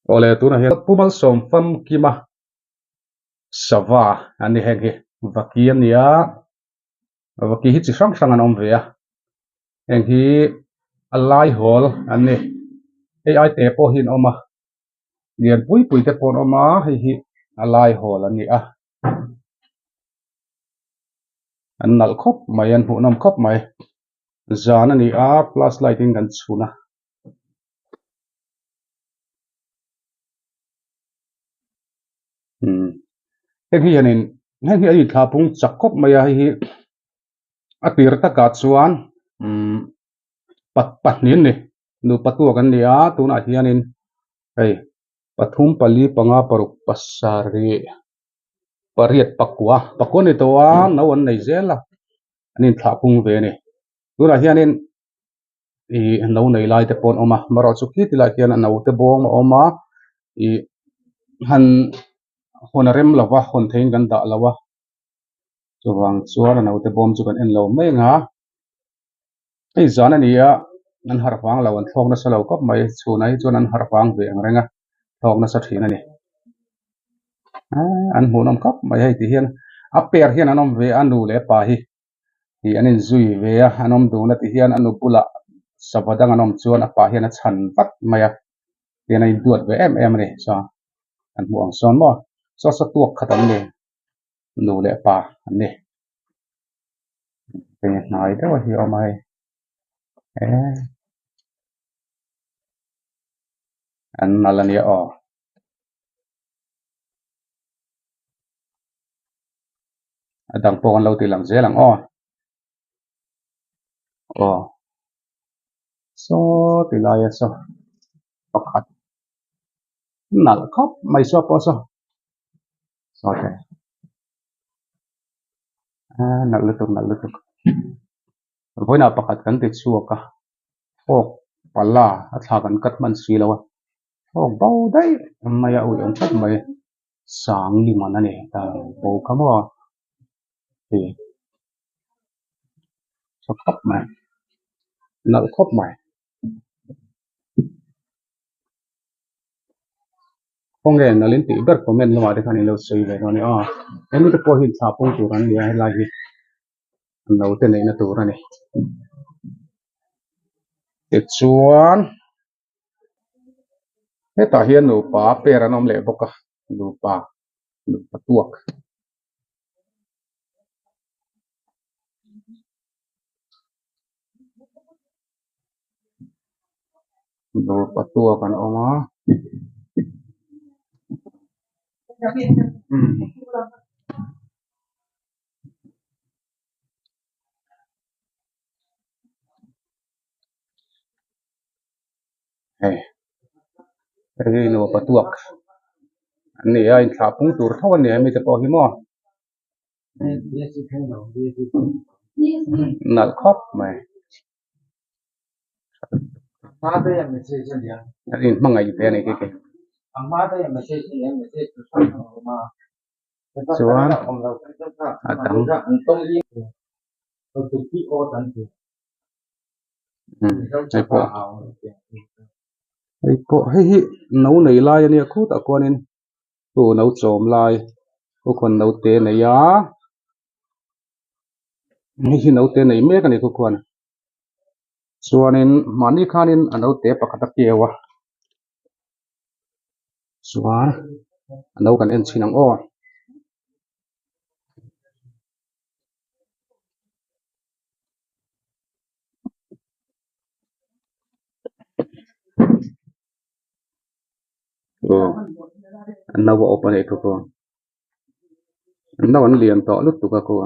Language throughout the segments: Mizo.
Awle tunah hian Pu Malsawm famkima sava an ni heng hi vaki a ni a vaki hi chi hrang hrang an awm ve a heng hi a lai hawl an ni hei ai te pawh hi an awm a lian pui pui te pawh an awm a hei hi a lai hawl an ni a an nalh khawp mai an hmuhnawm khawp mai zan a ni a flash light in kan chhun a. Umm heng hi hianin heng hi a inthlah pung chak khawp mai a hei hi a tir takah chuan umm pat pahnih an ni nupa tuak an ni a tunah hianin hei pathum pali panga paruk pasarih pariat pakua pakua a ni tawh a no an nei zel a an inthlah pung ve a ni tunah hianin ih no nei lai te pawh an awm a marawh chu khi tilai khian a no te bawm a awm a ih han hawn a rem lo va hawn theihin kan dah lo a chuvang chuan a no te bawm chu kan en lo mai ang a hei zan a ni a an harh vang lo an thlawk nasa lo khawp mai chhunah hi chuan an harh vang ve ang reng a thlawk nasa thin a ni an hmuhnawm khawp mai hei ti hian a pair hian an awm ve a nu leh pa hi. Ih an inzui ve a, an awm dun a ti hian a nu bulah sava dang an awm chuan a pa hian a chhan vat mai a, tihian a induat ve em em a ni chuan an hmuh ang sawn maw saw saw tuak khat an ni nu leh pa an ni hei hnai deuh a hi a awm a hei eee an nalh a nia aw. A dang pawh kan lo tih lang zel ang aw aw saw ti laia saw pakhat nalh khawp mai saw pawh saw saw te a nalh lutuk nalh lutuk vawiinah pakhat kan ti chhuak a thawk pala a thla kan cut hman si lo a thawk bo daih mai a ui awm khawp mai. Sang ni man a ni ta bo kha maw hei tha khawp mai nalh khawp mai khawnge nalh in tih ber comment lamah te khan in lo sawi ve dawn a ni aw hemi te pawh hi thla pawng tur an ni a helai hi an lo te neihna tur a ni tichuan. Hetah hian nupa pair an awm leh bawk a nupa nupa tuak. Nupa tuak an awm a. Hei hei hi nupa tuak an ni a inthlah pung tur tho a ni a mite pawh hi maw nalh khawp mai an inhmangaih ve a ni khi khi chuan a dang. Hei pawh hei pawh hei hi no nei lai a nia khutah khuanin chu no chawm lai khu khawn no te a nei a hei hi no te nei mek a ni khu khuan chuanin mahni khanin a no te pakhat a keu a chuan a no kan en chhin ang aw. Aw an no a awp a nih thu pawh an no an lian tawh lutuk a khaw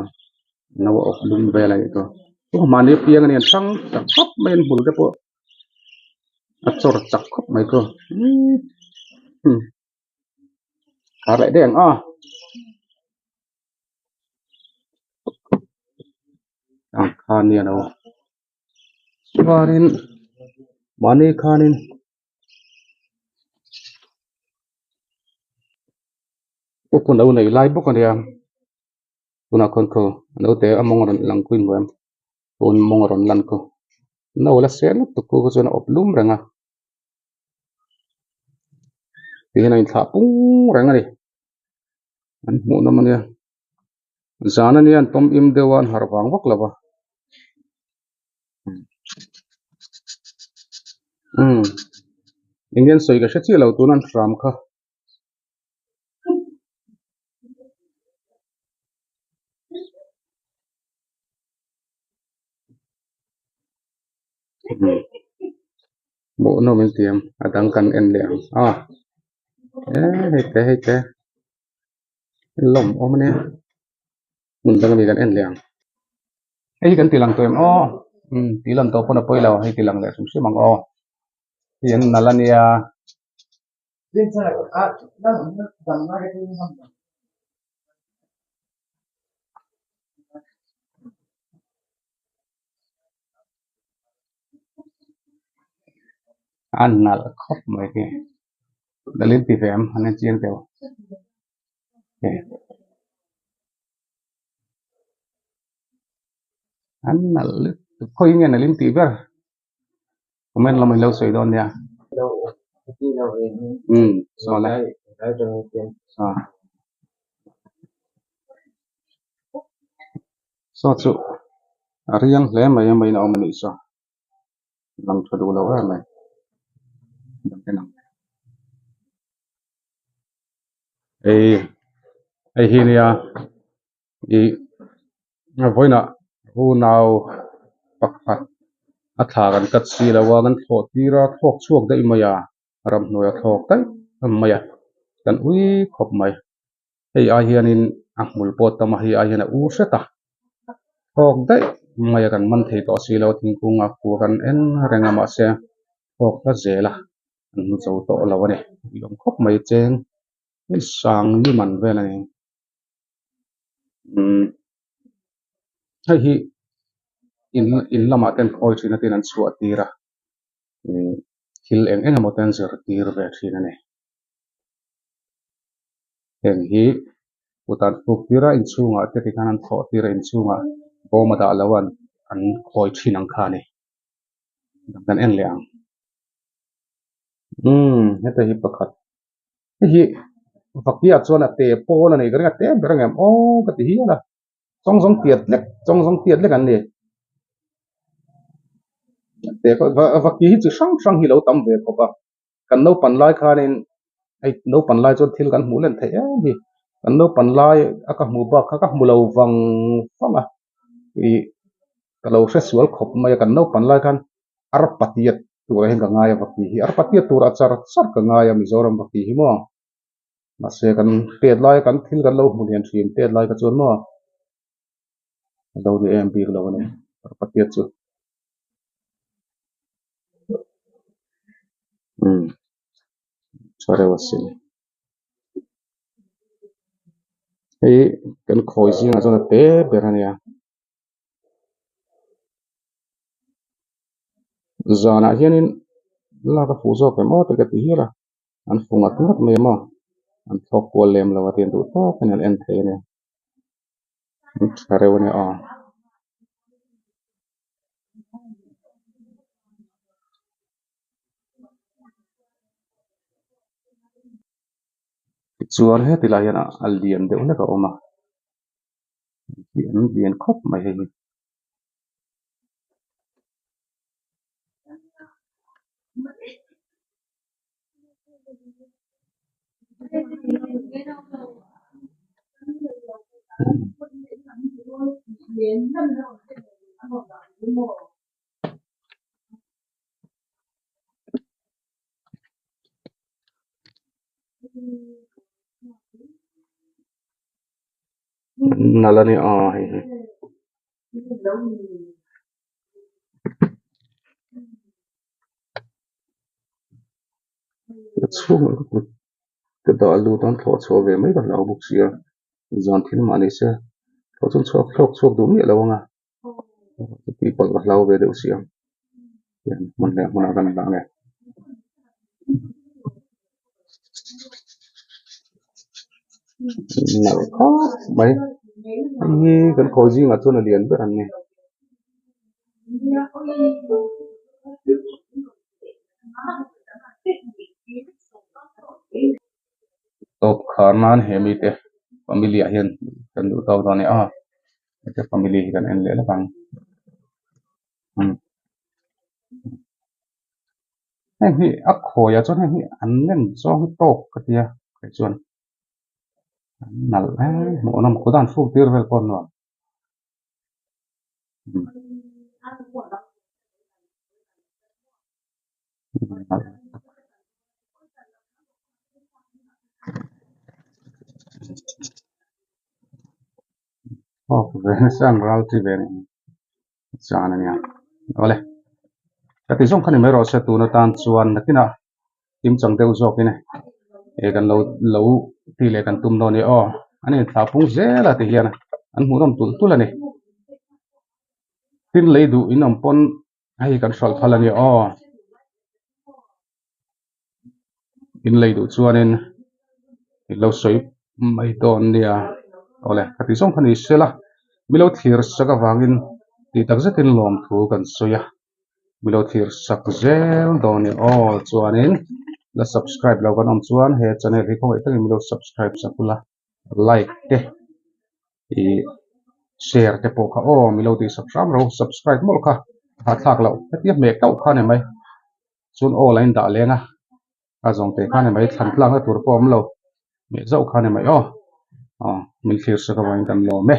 no a awp lum vel a nih chu aw mahni piang a ni an hrang chak khawp mai an hmul te pawh a chawr chak khawp mai chu umm a reh daih ang a. Ang kha nia lo chuanin mahni khanin upa lo nei lai bawk a nia tunah khawn khaw naute a mawng a rawn lang khu inhmu em tun mawng a rawn lan khu no la sel lutuk khu chuan a awp lum reng a. Ti hian a inthlah pung reng a ni an hmuh nawm a nia zan a nia an pawm im deuh a an harh vang vak lo va umm eng nge an sawi ka hre chiah lo tuna an hram kha. Hmuh nawm in ti ang a dang kan en leh ang a eh hei te hei te lawm awm a nia hmun dang ami kan en leh ang hei hi kan ti lang tawh em aw umm tih lan tawh pawn a pawi lo hei ti lang leh hrim hrim ang aw hei an nalh a nia. A nalh khawp mai khi nalh in ti ve em an en chiang deuh an nalh lutuk khawi nge nalh in tih ber comment lamah in lo sawi dawn nia umm saw le saw chu a riang hle mai a main a awm a nih saw lang tha duh lo em mai hei hei hi nia ih vawiinah unau pakhat a thla kan cut si lo a kan thlawh tir a thlawk chhuak daih mai a ramhnuai a thlawk daih mai a kan ui khawp mai. Hei ai hianin a hmul pawh tam a, hei ai hian a u hret a, thawk daih mai a kan man thei tawh si lo a thingkung a kua kan en reng a mahse thawk hla zel a kan hmu zo tawh lo a ni i awm khawp mai cheng hei sang ni man vel a ni umm hei hi in in lamah ten khawi thin a tin an chhuah tir a ih thil eng eng emaw te an zirtir ve thin a ni. Heng hi kut an fuk tir a inchhungah te tikhan an thlawh tir a inchhungah bawm a dah lo a an khawi thin ang kha a ni kan en leh ang umm heta hi pakhat hei hi vakia chuan a te pawl a nei ka ring a te ber ang em aw ka ti hial a chawng zawng tiat lek chawng zawng tiat lek an ni te vaki hi chi hrang hrang hi lo tam ve khawp a. Kan naupan lai khanin hei naupan lai chuan thil kan hmuh len theih em hi kan naupan lai a ka hmuh bak kha ka hmu lo vang vang a ih ka lo hre sual khawp mai a kan naupan lai khan arpatiat turah hian ka ngai a vaki hi arpatiat turah char char ka ngai a Mizoram vaki hi maw mahse kan tet lai kan thil kan lo hmu lian thin tet lai kha chuan maw a lo ni em bik lo a ni arpatiat chu. Umm tha reuh asin hei kan khawi zingah chuan a te ber a nia zanah hianin lak a fuh zawk em aw te ka ti hial a an fu ngat ngat mai a maw an thlawk kual lem lo a tin duh tawkin an en thei a ni tha reuh a nia aw. Tichuan heti lai hian a lian deuh hlek a awm a hi an lian khawp mai hei hi. Nalh a ni aw hei hi. A chhungah ka kut ka dah lut a an thlawh chhuah ve mai ka hlau bawk sia zan thil mah ni se thlawh chuan chhuak thlawk chhuak duh miah lo ang a tih palh ka hlau ve deuh sia hmun leh hmunah kan dah nge. Nalh khawp mai hei hi kan khawi zingah chuan a lian ber an ni. Tawp khar nan he mite family ah hian kan duh tawk dawn a ni a hete family hi kan en leh lawk ang umm heng hi a khawi ah chuan heng hi an nem zawng hi tawk ka tia kei chuan an nalh em hmuh nawm kut a an fuk tir vel pawh a nuam. Awk ve nasa an ral chi ve nih zan ania awle ka ti zawng kha ni mai rawh se tun atan chuan nakinah kimchang deuh zawkin e kan lo lo ti leh kan tum dawn a ni aw an inthlah pung zel a ti hian an hmuhnawm tulh tulh a ni tin lei duh in awm pawn hei kan hralh phal a ni aw in lei duh chuanin in lo sawi mai dawn nia awle ka ti zawng kha ni se la milo thlir sak avangin tih tak zetin lawmthu kan sawi a milo thlir sak zel dawn a ni aw chuanin la subscribe lo kan awm chuan he channel hi khawngaih takin milo subscribe sak ula like te ih share te pawh kha aw milo tih sak hram ro subscribe mawlh kha a hahthlak loh hetia hmeh tauh kha a ni mai chuan aw la in dah leng a a zawng teh kha a ni mai thlan tlakna tur pawh a awm lo hmeh zauh kha a ni mai aw aw min thlir sak avangin kan lawm e.